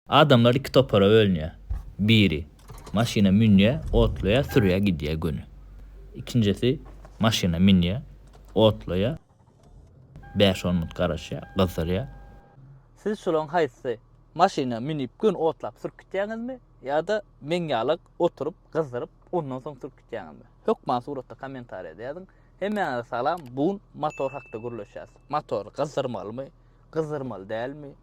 Adamlar iki topara bölünýär. Biri, maşyna münýär, otlaýar, sürýär gidýär göni. Ikinjisi, maşyna münýär, otlaýar, bäş-on minut garaşýar, gyzdyrýar. Siz şolaryň haýsysy? Maşyna münüp göni otlap sürüp gitýäňizmi ýa-da meň ýalak oturyp gyzdyryp ondan soň sürüp gitýäňizmi? Hökman suratda kommentariýada ýazyň. Hemmäňize salam, bu gün motor hakda gürleşýäs. Motory gyzdyrmalymy, gyzdyrmaly dälmi?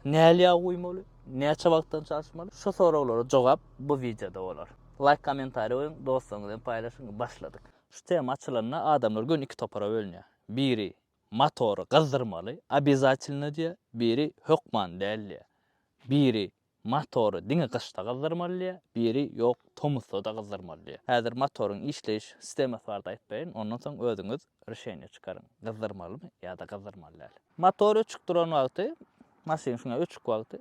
Näl ýag guýmaly? Näçe wagtdan çalyşmaly? Şu soraglara jogap bu wideoda bolar. Laýk kommentariý goýuň, dostlaryňyz bilen paýlaşyň. Başladyk. Şu tema açylanda adamlar göni iki topara bölünýär. Biri motory gyzdyrmaly, obýazatelno diýýär, biri hökman däl diýýär. Biri motory diňe gyşda gyzdyrmaly diýýär, biri ýok tomusda-da gyzdyrmaly diýýär. Häzir motoryň işleýiş sistemasy barada aýdyp bereýin, ondan soň özüňiz rişeniýe çykaryň, gyzdyrmalymy ýa-da gyzdyrmaly däl. Motor öçük duran wagty, maşyn şuňa öçük wagty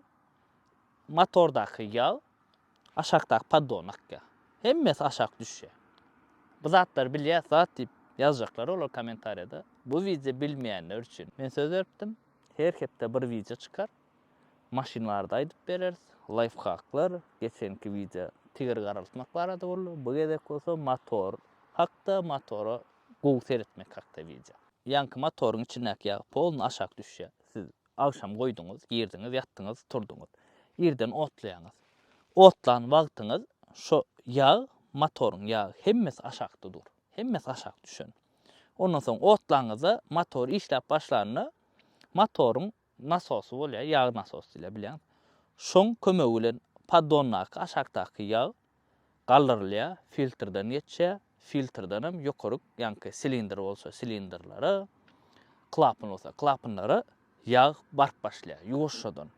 motordaky ýag aşakdaky poddona akýar. Hemmesi aşak düşýär. Bu zatlary bilýäs zat diýip ýazjaklar olar kommentariýada. Bu wideo bilmeýänler üçin. Men söz beripdim, her hepde bir wideo çykar. Maşyn barada aýdyp bereris, laýfhaklar, geçenki wideo tigir garaltmak barada boldy, bu gezek bolsa motor hakda, motora gowy seretmek hakda wideo. Ýaňky motoryň içindäki ýag polny aşak düşýär. Siz agşam goýduňyz, girdiňiz, ýatdyňyz, turduňyz. Irden otlaýaňyz. Otlan wagtyňyz şo ýag, motoryň ýagy hemmesi aşakda dur. Hemmesi aşak düşen. Ondan soň otlaňyzda motor işläp başlanda motoryň nasosy bolýar, ýag nasosy diýilýär bilýäňiz. Şoň kömegi bilen poddondaky aşakdaky ýag galdyrylýar, filtrden geçýär, filtrdenem ýokaryk ýaňky silindr bolsa silindrlere, klapan bolsa klapanlara ýag baryp başlaýar ýuwaşjadan.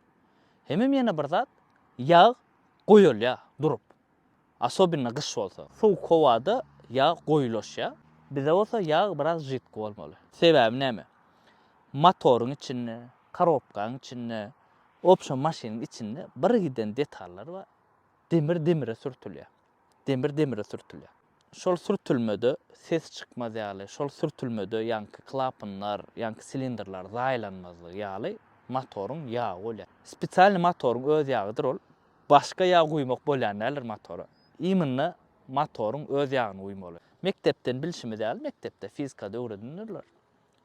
Hemem ýene bir zat, ýag goýalýar durup. Asobinno gyş bolsa. Sowuk howada ýag goýulaşýar. Bize bolsa ýag biraz židki bolmaly. Sebäbi näme? Motoryň içinde, korobkaň içinde, wobşem maşynyň içinde bir giden detallar bar. Demir demire sürtülýär. Demir demire sürtülýär. Şol sürtülmede ses çykmaz ýaly, şol sürtülmede ýaňky klapanlar, ýaňky silindrler zaýalanmazlygy ýaly motoryň ýagy bolýar. Spesialnyý motoryň öz ýagydyr ol. Başga ýag guýmak bolýan däldir motora. Imенно motoryň öz ýagyny guýmaly. Mekdepden bilşimiz ýaly, mekdepde fizikada öwredindirler.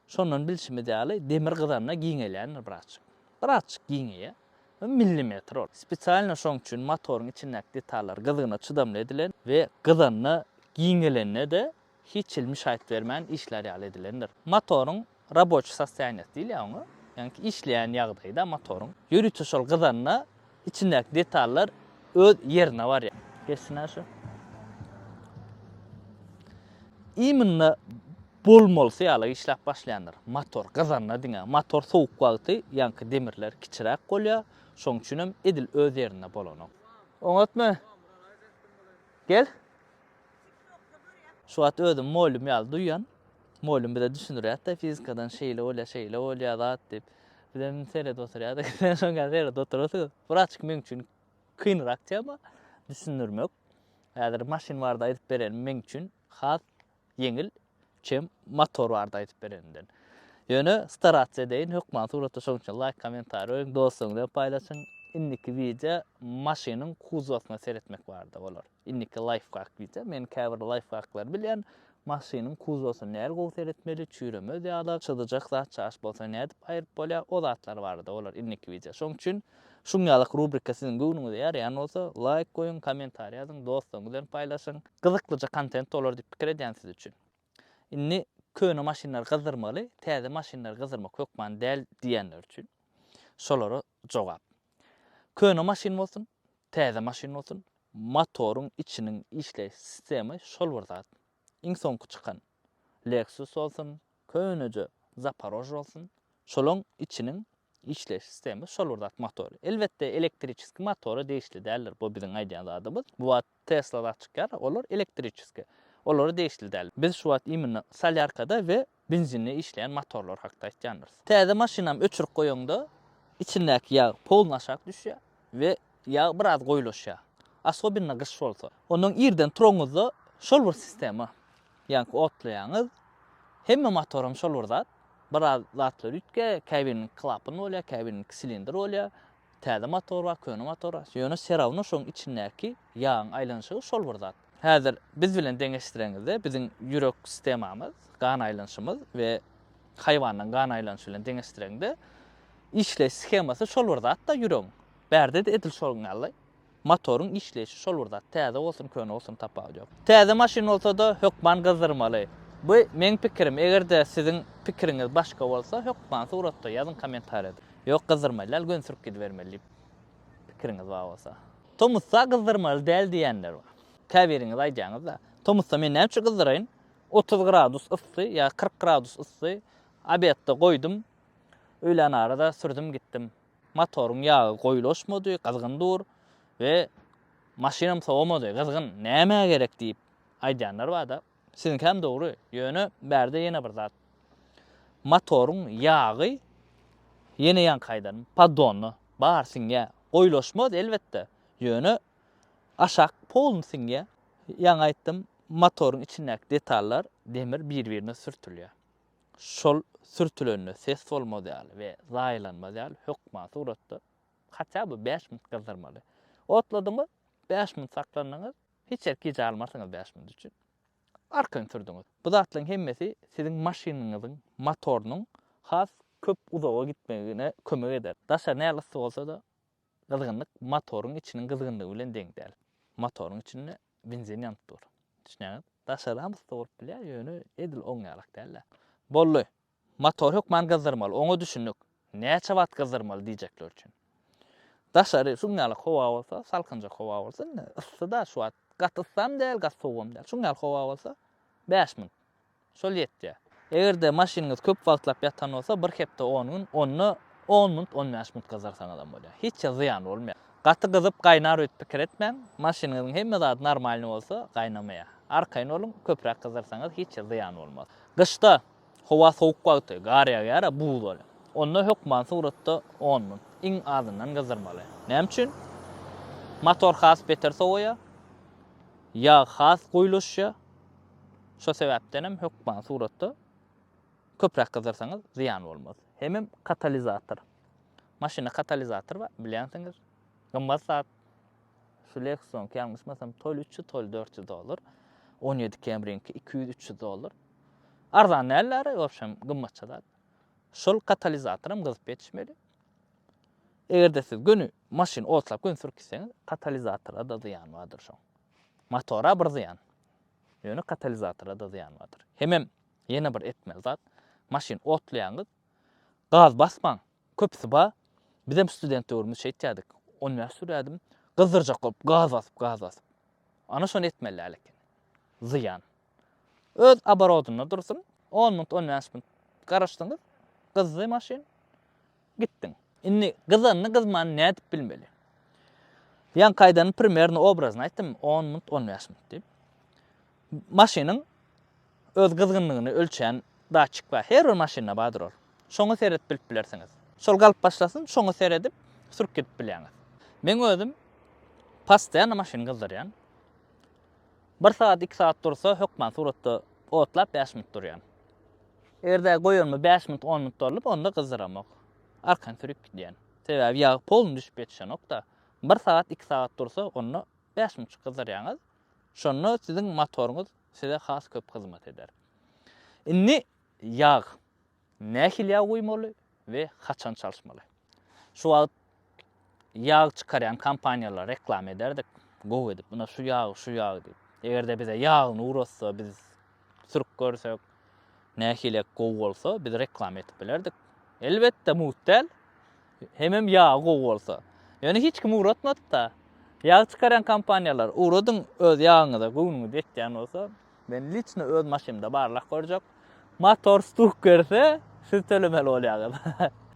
Şondan bilşimiz ýaly, demir gyzanda giňelýändir birazjyk. Birazjyk giňeýär. Millimetr ol. Spesialno şoň üçin motoryň içindäki detallar gyzgyna çydamly edilen we gyzanda giňelende-de hiç hili müşaýt bermän işlär ýaly edilendir. Motoryň raboçi sostoýaniýasy diýilýär oňa. Ýagny işleýän ýagdaýy-da motoryň. Ýörite şol gyzanda içindäki detallar öz ýerine barýar. Geçsin-ä şu. Imенно bolmalysy ýaly işläp başlaýandyr. Motor gyzanda diňe. Motor sowuk wagty ýaňky demirler kiçiräk bolýar. Şoň üçinem edil öz ýerinde bolanok. Oňatmy? Gel. Şu wagt özüm mugallym ýaly duýýan. Mugallym bize düşündirýärdi-de fizikadan şeýle bolýar, şeýle bolýar zat diýip. Bizem seredip oturýardyk. Sen şoň ýaly seredip oturarsyňyz. Birazjyk meň üçin kynrak tema düşündirmek. Häzir maşyn barada aýdyp berenim meň üçin has ýeňil, çem motor barada aýdyp berenimden. Ýöne starats edeýin hökman suratda şoň üçin laýk kommentariý goýuň dostlaryňyz bilen paýlaşyň. Indiki wideo maşynyň kuzowyna seretmek barada bolar. Indiki laýfhak wideo. Men käbir laýfhaklary bilýän. Maşynyň kuzowyna näl gowy seretmeli, çüýremez ýaly, çyzyjak zat çaş bolsa nädip aýryp bolýar, o zatlar barada bolar indiki wideo. Şoň üçin şuň ýalak rubrika siziň göwnüňize ýaraýan bolsa laýk goýuň, kommentariý ýazyň, dostlaryňyz bilen paýlaşyň. Gyzyklyja kontent bolar diýip pikir edýän siz üçin. Indi köne maşynlary gyzdyrmaly, täze maşynlary gyzdyrmak hökman däl diýenler üçin şolara jogap. Köne maşyn bolsun, täze maşyn bolsun, motoryň içiniň işleýiş sistemy şol bir zat. Iň soňky çykan Lexus bolsun, köneje Zaporoj bolsun, şolaň içiniň işleýiş sistemy şol bir zat motory. Elbetde elektriçeski motora degişli däldir bu biziň aýdýan zadymyz. Bu wagt Tesla zat çykýar, olar elektriçeski. Olara degişli däl. Biz şu wagt imенно solýarkada we benzinde işleýän motorlar hakda aýtýandyrys. Täze maşynam öçürip goýaňda içindäki ýag polny aşak düşýär we ýag biraz goýulaşýar. Asobinno gyş bolsa. Ondan irden turaňyzda şol bir sistema. Ýaňky otlaýaňyz. Hemme motoram şol bir zat. Biraz zatlar üýtgeýär. Käbiriniňki klapan bolýar, käbiriniňki silindr bolýar. Täze motor bar, köne motor bar. Ýöne serawno şoň içindäki ýagyň aýlanyşygy şol bir zat. Häzir biz bilen deňeşdireňizde biziň ýürek sistemamyz, gan aýlanyşymyz we haýwanlaryň gan aýlanyşy bilen deňeşdireňde işleýiş shemasy şol bir zat-da ýüregiň. Bärde-de edil şonuň ýaly. Motoryň işleýşi şol bir zat. Täze bolsun, köne bolsun tapawudy ýok. Täze maşyn bolsa-da hökman gyzdyrmaly. Bu meň pikirim. Eger-de siziň pikiriňiz başga bolsa hökman suratda ýazyň kommentariýada. Ýok gyzdyrmaly däl göni sürüp gidibermeli diýip pikiriňiz bar bolsa. Tomusda gyzdyrmaly däl diýenler bar. Käbiriňiz aýdýaňyzda, tomusda men näme üçin gyzdyraýyn? 30 gradus yssy ýa 40 gradus yssy obedde goýdum, öýlänara-da sürdüm gitdim. Motoryň ýagy goýulaşmady, gyzgyn dur we maşynam sowamady, gyzgyn, nämä gerek diýip aýdýanlar bar-da. Siziňkäm dogry, ýöne bärde ýene bir zat. Motoryň ýagy ýene ýaňky aýdanym, poddonda bar siňýä. Goýulaşmaz elbetde, ýöne aşak polny siňýä. Ýaňy aýtdym, motoryň içindäki detallar demir bir-birine sürtülýär. Şol sürtülende ses bolmaz ýaly we zaýalanmaz ýaly hökman suratda hatda by bäş minut gyzdyrmaly. Otladyňyz, bäş minut saklandyňyz, hiç ýere gijä almarsyňyz bäş minut üçin. Arkaýyn sürdüňiz. Bu zatlaryň hemmesi siziň maşynyňyzyň motorynyň has köp uzaga gitmegine kömek eder. Daşary nähili yssy bolsa-da, gyzgynlyk motoryň içiniň gyzgynlygy bilen deň däl. Motoryň içinde benzin ýanyp dur. Düşünýäňiz? Daşaram yssy bolup bilýär, ýöne edil oň ýalak däl-de. Boldy. Motory hökman gyzdyrmaly, oňa düşündik. Näçe wagt gyzdyrmaly diýjekler üçin. Daşary şuň ýalak howa bolsa, salkynjak howa bolsa, indi yssy-da şu wagt. Gaty yssam däl, gaty sowugam däl. Şuň ýaly howa bolsa, bäş minut. Şol ýetýär. Eger-de maşynyňyz köp wagtlap ýatan bolsa, bir hepde, on gün, onda on minut, on bäş minut gyzdyrsaňyzam bolýar. Hiç hili zyýany bolmaýar. Gaty gyzyp gaýnar öýdüp pikir etmäň. Maşynyňyzyň hemme zady normalny bolsa, gaýnamaýar. Arkaýyn boluň, köpräk gyzdyrsaňyz hiç hili zyýany bolmaz. Gyşda, howa sowuk wagty, gar ýagýar-a, buz bolýar. Onda hökman suratda on minut, iň azyndan gyzdyrmaly. Näme üçin? Motor has beter sowaýar, ýag has goýulaşýar. Şo sebäpdenem hökman suratda köpräk gyzdyrsaňyz zyýan bolmaz. Hemem katalizator. Maşynda katalizator bar, bilýänsiňiz. Gymmat zat. Şu Lexus-yňky ýalňyşmasam tol 300, tol 400 dollar. 17 Camry-niňki 200-300 dollar. Arzan däldir, wobşem gymmatça zat. Şol katalizatoram gyzyp ýetişmeli. Eger-de siz göni maşyny otlap göni sürüp gitseňiz, katalizatora-da zyýan bardyr şoň. Motora bir zyýan. Ýöne katalizatora-da zyýan bardyr. Hemem ýene bir etmeli zat, maşyn otlaýaňyz, gaz basmaň. Köpüsi bar. Bizem student döwrümiz şeýtýärdik. 15 sürýärdim. Gyzdyrjak bolup gaz basyp, gaz basyp. Ana şony etmeli däl eken. Zyýan. Öz oborodynda dursun. 10 minut, 15 minut garaşdyňyz, gyzdy maşyn. Gitdiň. Indi gyzanyny gyzmanyny nädip bilmeli? Ýaňky aýdanyň primerny obrazyny aýtdym, on minut, on bäş minut diýip. Maşynyň öz gyzgynlygyny ölçeýän datçik bar. Her bir maşynda bardyr ol. Şoňa seredip bilip bilersiňiz. Şol galyp başlasyn, şoňa seredip sürüp gidip bilýäňiz. Meň özüm postoýanno maşyny gyzdyrýan. Bir sagat, iki sagat dursa, hökman suratda otlap bäş minut durýan. Eger-de goýanyma bäş minut, on minut dolup, onda gyzdyramok. Arkaýyn sürüp gidýän. Sebäbi ýag polny düşüp ýetişenok-da. Bir sagat, iki sagat dursa, onda bäş minutjyk gyzdyrýaňyz. Şonda siziň motoryňyz size has köp hyzmat eder. Indi ýag. Nähili ýag guýmaly we haçan çalyşmaly? Şu wagt ýag çykarýan kompaniýalara reklama ederdik. Gowy edip, ine şu ýag, şu ýag diýip. Eger-de bize ýagyny ugratsa, biz sürüp görsek, nähili gowy bolsa, biz reklama edip bilerdik. Elbetde, mugt däl. Hemem ýagy gowy bolsa. Ýöne hiç kim ugratmady-da. Ýag çykarýan kompaniýalar, ugradyň öz ýagyňyza göwnüňiz ýetýän bolsa, men liçno öz maşynymda barlap görjek. Motor stuk berse, siz tölemeli bolýaňyz.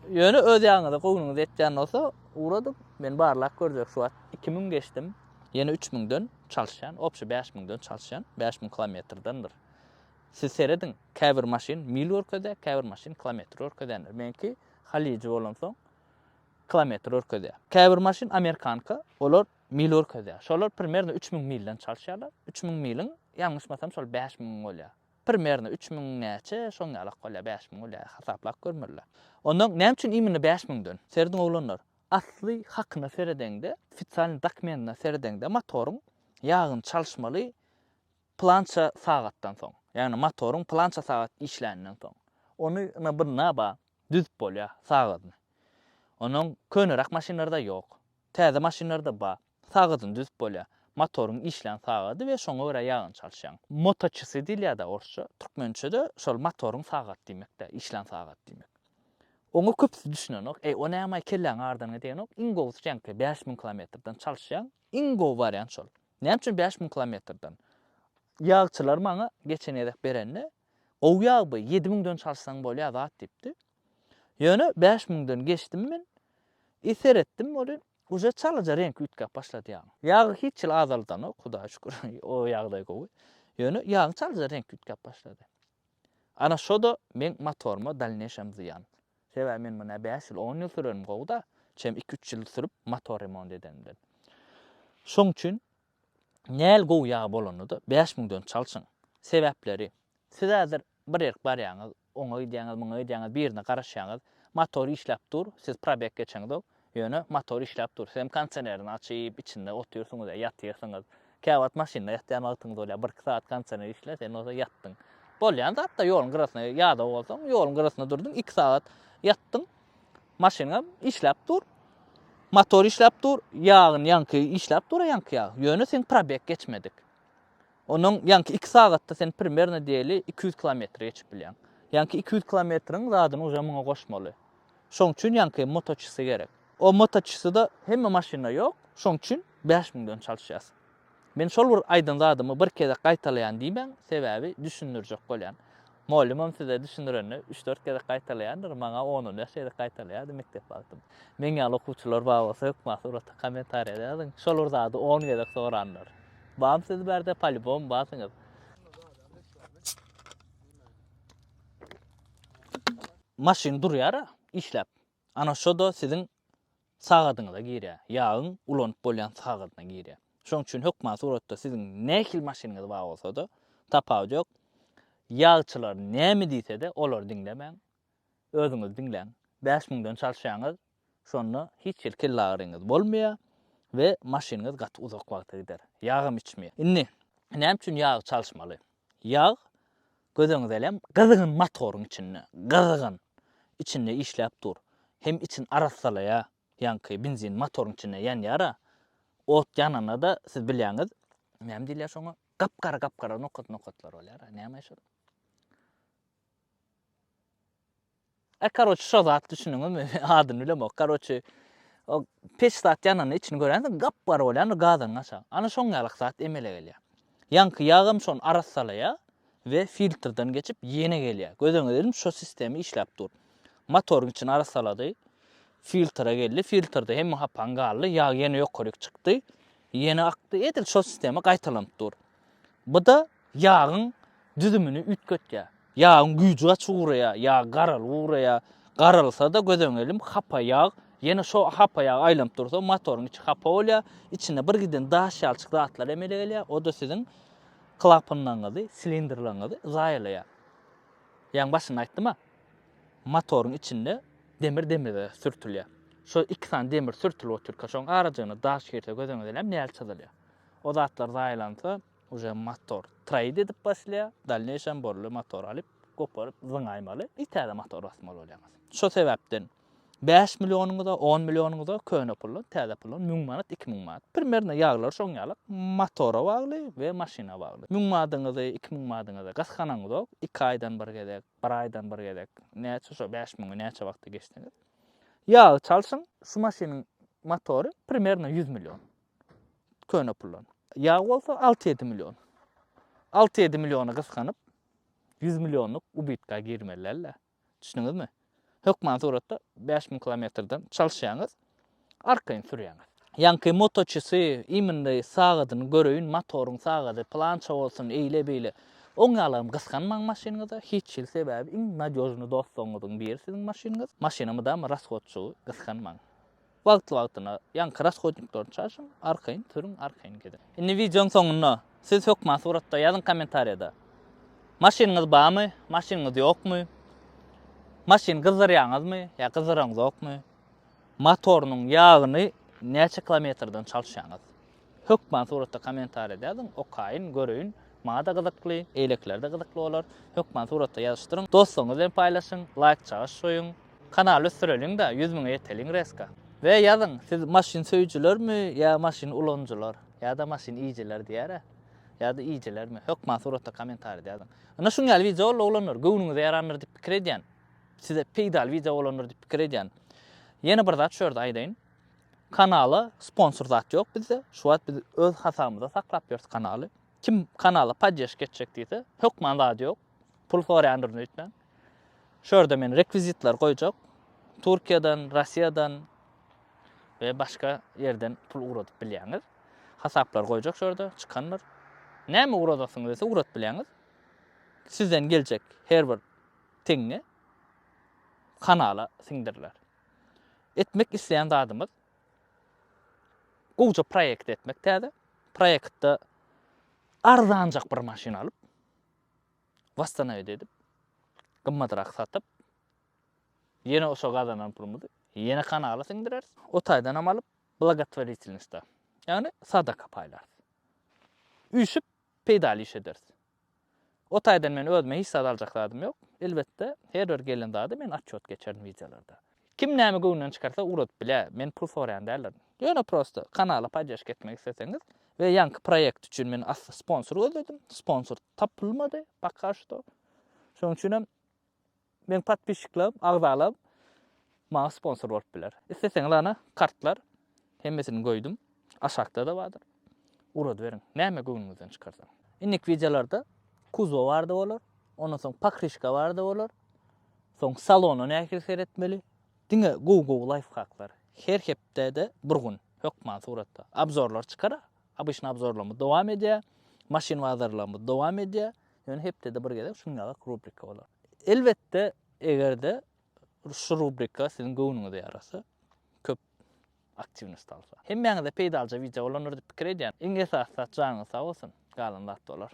Ýöne öz ýagyňyza göwnüňiz ýetýän bolsa, ugradyň, men barlap görjek. Şu wagt 2000 geçdim. Ýene 3000-den çalyşýan, obşi 5000-den çalyşýan, 5000 kilometrdendir. Siz serediň, käbir maşyn mil görkezýär, käbir maşyn kilometr görkezýändir. Meňki Haliji bolansoň kilometr görkezýär. Käbir maşyn amerikanka, olar mil görkezýär. Şolar primerno 3000 milden çalyşýarlar. 3000 miliň, ýalňyşmasam, şol 5000 bolýar. Primerno 3000 näçe, şoň ýalak bolýar, 5000 bolýar, hasaplap görmeliler. Ondan näme üçin imенно 5000-den? Serediň oglanlar. Asly hakyna seredeňde, ofitsialnyý dokumentine seredeňde motoryň ýagyny çalyşmaly pylança sagatdan soň. Ýagny motoryň pylança sagat işläninden soň. Ony ynha bir naba düzüp bolýar sagadyny. Onuň köneräk maşynlarda ýok. Täze maşynlarda bar. Sagadyny düzüp bolýar. Motoryň işlän sagady we şoňa görä ýagyny çalyşýaň. Motoçysy diýilýär-de orsça. Türkmençe-de şol motoryň sagady diýmek-dä, işlän sagat diýmek. Oňa köpüsi düşünenok. Eý, o näme-aý kelläňi agyrdan diýenok. Iň gowusy ýaňky 5000 kilometrden çalyşýaň. Iň gowy wariant şol. Näme üçin 5000 kilometrden? Ýagçylar maňa geçen gezek berende, gowy ýag bu, 7000-den çalyşsaň bolýar zat diýipdi. Ýöne 5000-den geçdim men. I seretdim welin, uje çalaja reňki üýtgäp başlady ýagyň. Ýagy hiç hili azaldanok, Hudaýa şükür, o ýagdaý gowy. Ýöne ýagyň çalaja reňki üýtgäp başlady. Ana şo-da meň motoryma dalneşem zyýan. Sebäbi men muny bäş ýyl, on ýyl sürenim gowy-da, çem iki-üç ýyl sürüp motor remont edenimden. Şoň üçin näl gowy ýag bolanda-da 5000-den çalşyň. Sebäpleri, siz häzir bir ýerik barýaňyz, oňa gidýäňiz, muňa gidýäňiz, birine garaşýaňyz, motor işläp dur, siz probeg geçeňzok, ýöne motor işläp dur, sizem kondisionerini açyp, içinde otyrsyňyz ýa ýatyrsyňyz. Käwagt maşynda ýatýan wagtyňyz bolýar, birki sagat kondisioner işle, sen bolsa ýatdyň. Bolýan zat-da, ýoluň gyrasynda ýadaw bolsaň, ýoluň gyrasynda durduň, iki sagat ýatdyň, maşynyňam işläp dur, motor işläp dur, ýagyny ýaňky işläp dur-a ýaňky ýag, ýöne seň probeg geçmedik. Onuň ýaňky iki sagatda sen primerno diýeli 200 kilometr geçip bilýäň. Ýaňky 200 kilometriň zadyny uje muňa goşmaly. Şoň üçin ýaňky motoçysy gerek. O motoçysy-da hemme maşynda ýok. Şoň üçin 5000-den çalyşýas. Men şol bir aýdan zadymy bir gezek gaýtalaýan diýmäň, sebäbi düşündirjek bolýan. Mugallymam size düşündirende üç-dört gezek gaýtalaýandyr, maňa on-on bäş gezek gaýtalaýardy mekdep wagtym. Meň ýaly okuwçylar bar bolsa hökman surata kommentariýada ýazyň, şol bir zady on gezek soranlar. Barmy siz bärde polibom barsyňyz. Maşyn durýara işläp. Ana şo-da siziň sagadyňyza girýär. Ýagyň ulanyp bolýan sagadyna girýär. Şoň üçin hökman suratda siziň nähili maşynyňyz bar bolsa-da tapawudy ýok. Ýagçylar näme diýse-de olary diňlemäň. Özüňizi diňläň. 5000-den çalyşýaňyz, şonda hiç hili kellagyryňyz bolmaýar we maşynyňyz gaty uzak wagta gider. Ýagam içmeýär. Indi näme üçin ýagy çalyşmaly? Ýag göz öňüňize elem gyzgyn motoryň içinde, gyzgyn içinde işläp dur. Hem içini arassalaýar, ýaňky benzin motoryň içinde ýanýar-a. Ot ýananda-da siz bilýäňiz, näme diýilýär şoňa? Gap-gara gap-gara nokat-nokatlar bolýar-a. Näme şol? E karoçi şo zat düşündiňizmi? Adyny bilemok. Karoçi o peç zat ýananda içini göränsiň gap-gara bolýan gazanyň aşagy. Ana şoň ýalyk zat emele gelýär. Ýaňky ýagam şony arassalaýar we filtrden geçip ýene gelýär. Göz öňüne gelim şo sistema işläp dur. Motoryň içini arassalady. Filtre geldi. Filtrde hemme hapaň galdy. Ýag ýene ýokaryk çykdy. Ýene akdy. Edil şo sistema gaýtalanyp dur. Bu-da ýagyň düzümini üýtgetýär. Ýagyň güýji gaçyp ugraýar, ýag garalyp ugraýar. Garalsa-da göz öňelim hapa ýag, ýene şo hapa ýag aýlanyp dursa motoryň içi hapa bolýar, içinde bir giden daş ýalçyk zatlar emele gelýär, o-da siziň klapanlaryňyzy, silindrleriňizi zaýalaýar. Ýaň başynda aýtdym-a, motoryň içinde demir demire sürtülýär. Şo iki sany demir sürtülip otyrka şoň arajygyna daş girse göz öňüňize elem näl çyzylýar. O zatlar zaýalansa, Uje motor traýd edip başlaýar. Dalneýşem borly motor alyp, goparyp zyňaýmaly i täze motor basmaly bolýaňyz. Şo sebäpden 5 millionyňyza, 10 millionyňyza köne puldan, täze puldan 1000 manat, 2000 manat. Primerno ýaglar şoň ýaly motora bagly we maşyna bagly. 1000 manadyňyzy, 2000 manadyňyzy gysganaňyzok, 2 aýdan bir gezek, 1 aýdan bir gezek, näçe şo 5000-i näçe wagtda geçseňiz. Ýagy çalşyň, şu maşynyň motory primerno 100 million. Köne puldan. Ýag bolsa 6-7 million. 6-7 milliony gysganyp 100 millionlyk ubytka girmeli däl-de. Düşündiňizmi? Hökman suratda 5000 kilometrden çalyşýaňyz, arkaýyn sürýäňiz. Ýaňky motoçysy imindi sagadyny göreýin, motoryň sagady pylança bolsun, eýle-beýle. Oň ýalam gysganmaň maşynyňyza, hiç hili sebäbi iň nadýožnyý dostlugyňyzyň biri siziň maşynyňyz. Maşyna mydama rashodçygy gysganmaň. Wagtly-wagtyna ýaňky rashodniklaryny çalşyň, arkaýyn sürüň, arkaýyn geziň. Indi wideoň soňunda siz hökman suratda ýazyň kommentariýada. Maşynyňyz barmy, maşynyňyz ýokmy? Maşyn gyzdyrýaňyzmy ýa gyzdyraňzokmy? Motorynyň ýagyny näçe kilometrden çalyşýaňyz? Hökman suratda kommentariýada ýazyň, okaýyn, göreýin. Maňa-da gyzykly, eýlekilerde gyzykly bolar. Hökman suratda ýazyşdyryň. Dostlaryňyz bilen paýlaşyň, laýk çagyş goýuň. Kanaly ösdüreliň-de, 100 müňe ýeteliň reska. We ýazyň, siz maşyn söýüjilermi ýa maşyn ulanyjylar? Ýa-da maşyn iýijiler diýer-ä. Ýa-da iýijilermi? Hökman suratda kommentariýada ýazyň. Ynha şuň ýaly wideo boldy oglanlar, göwnüňize ýarandyr diýip pikir edýän. Size peýdaly wideo bolandyr diýip pikir edýän. Ýene bir zat şu ýerde aýdaýyn. Kanala sponsor zat ýok bizde. Şu wagt biz öz hasabymyza saklap ýörüs kanaly. Kim kanala poddeşka etjek diýse, hökman zady ýok. Pul soraýandyryn öýtmäň. Şu ýerde men rekwizitler goýjak. Türkiýeden, Russiýadan we başga ýerden pul ugradyp bilýäňiz. Hasaplar goýjak şu ýerde, çykandyr. Näme ugradasyňyz gelse ugradyp bilýäňiz. Sizden geljek her bir teňňe kanala siňdiriler. Etmek isleýän zadymyz gowja proýekt etmek täze. Proýektde arzanjak bir maşyn alyp, wastanawit edip, gymmadrak satyp, ýene oşo gazanan pulumyzy ýene kanala siňdireris. O taýdanam alyp, blagotworitelnostda, ýagny sadaka paýlarys. Üýşüp peýdaly iş ederis. O taýdan men özüme hiç zat aljak zadym ýok. Elbetde, her bir gelen zady men otçot geçerin wideolarda. Kim näme göwnünden çykarsa ugradyp bilýär. Men pul soraýan däldirin. Ýöne prosta kanala poddeşka etmek isleseňiz we ýaňky proýekt üçin men asly sponsor gözledim. Sponsor tapylmady poka şto. Şonuň üçinem Meň podpisçiklerim, agzalarym maňa sponsor bolup biler. Isleseňiz ana kartlar hemmesini goýdum. Aşakda-da bardyr. Ugradyberiň. Näme göwnüňizden çykarsa. Indiki wideolarda kuzow barada bolar. Ondan soň pokryşka barada bolar. Soň salona nähili seretmeli. Diňe gowy-gowy laýfhaklar. Her hepdede bir gün hökman suratda obzorlar çykar. Obyçny obzorlarymyz dowam edýär. Maşyn bazarlarymyz dowam edýär. Ýöne hepdede bir gezek şunuň ýalak rubrika bolar. Elbetde, eger-de şu rubrika siziň göwnüňize ýarasa, köp aktiwnost alsa. Hemmäňize peýdalyja wideo bolandyr diýip pikir edýän. Iň esasy zat janyňyz sag bolsun, galan zat bolar.